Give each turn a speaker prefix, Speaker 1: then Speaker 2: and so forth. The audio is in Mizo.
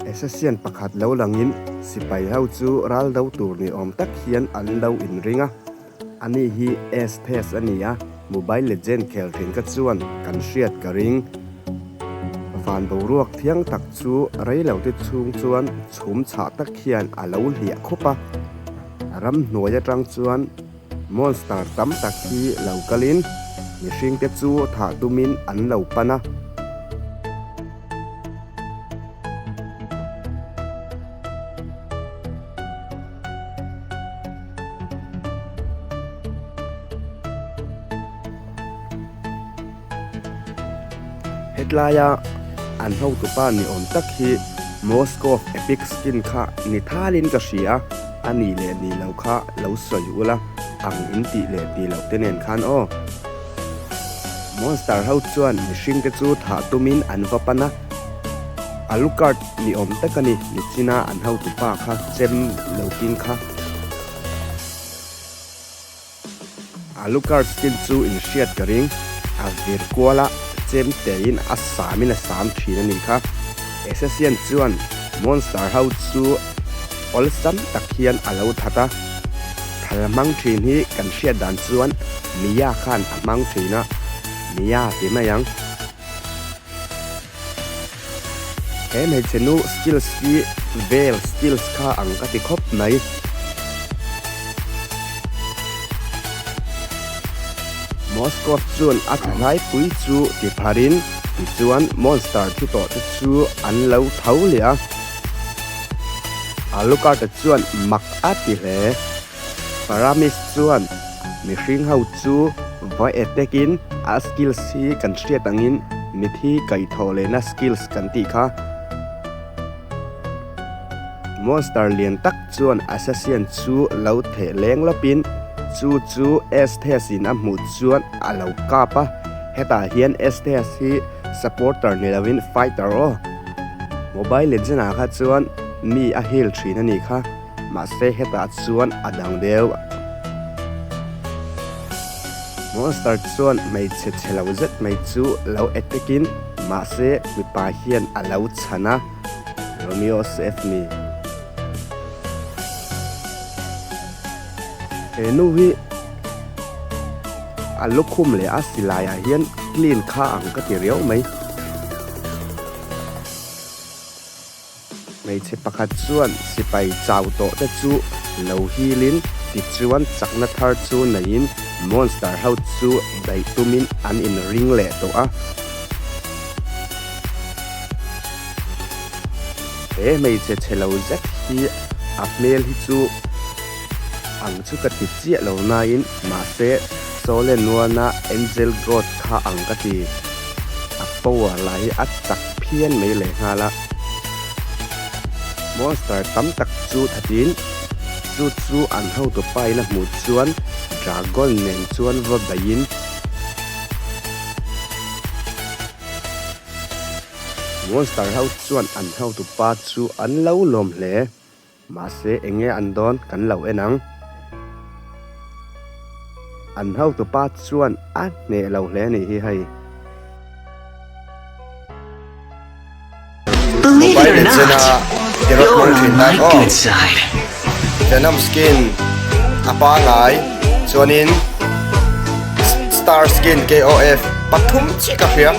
Speaker 1: Assassin pakhat lo langin sipai ho chu ral do tur ni awm tak hian an lo inring a. Ani hi Estes a ni a, Mobile Legend khel thin ka chuan kan hriat ka ring. Van boruak thiang tak chu reilote chhung chuan chhum chhah tak hian a lo hliah khawp a. Ramhnuai atang chuan Monster tam tak hi lo kalin mihringte chu thah tumin an lo pan a. Hetlaia an hotupa ni awm tak hi Moskov Epic Skin kha ni thalin ka hria a, a ni leh ni lo kha lo sawi ula ang in tih leh tih loh te nen khan aw. Monster ho chuan mihring te chu thah tumin an va pan a, Alucard ni awm tak a ni, nichina an hotupa kha chem lo king kha. Alucard skin chu in hriat ka ring, a vir kual a, chem tein a sam in a sam thin a nih kha. Assassin chuan monster ho chu awlsam tak hian a lo that a, thal hmang thin hi kan hriat dan chuan Mia khan a hmang thin a, Mia ti mai ang. He hmeichhe nu skills hi vel skills kha ang ka ti khawp mai. Moskov chuan a thlahlaipui chu ti pharin tichuan monster thi tawh te chu an lo tho leh a. Alucard-a chuan mak a ti hle. Faramis chuan mihring ho chu va attack in a skills hi kan hriat angin mithi kaihthawh lehna skills kan tih kha. Monster lian tak chuan Assassin chu lo theh leng lawpin chu chu Estes in a hmuh chuan a lo kap a, hetah hian Estes hi supporter ni lovin fighter aw. Mobile Legend ah kha chuan mi a heal thin a nih kha. Mahse hetah chuan a dang deuh. Monster chuan hmeichhe chhe lo zet mai chu lo attack in mahse mipa hian a lo chhan a, Romeo save me. He nu hi a lukhum leh a silai ah hian clean kha ang ka ti riau mai. Hmeichhe pakhat chuan sipai chau tawh te chu lo hilin tichuan chakna thar chu neiin monster ho chu daih tumin an inring leh tawh a. He hmeichhe chhe lo zet hi a hmel hi chu ang chu ka ti chiah lo nain mahse Solen Nuana Angel God kha ang ka ti. A power lah hi a chak phian mai lehnghal a. Monster tam tak chu thatin chu chu an hotu pain a hmuh chuan dragon nen chuan va beihin Monster ho chuan an hotu pa chu an lo lawm hle. Mahse eng nge an dawn kan lo en ang. An hotu pa chuan a hneh lo hle a nih hi hei.
Speaker 2: Believe it
Speaker 3: Mobile
Speaker 2: or
Speaker 3: Legends
Speaker 2: not,
Speaker 3: a Geralt
Speaker 2: you're
Speaker 3: hmang
Speaker 2: on
Speaker 3: thin
Speaker 2: my
Speaker 3: tan aw.
Speaker 2: good side.
Speaker 3: Venom skin a pangai chuanin star skin KOF pathum chiah ka hria.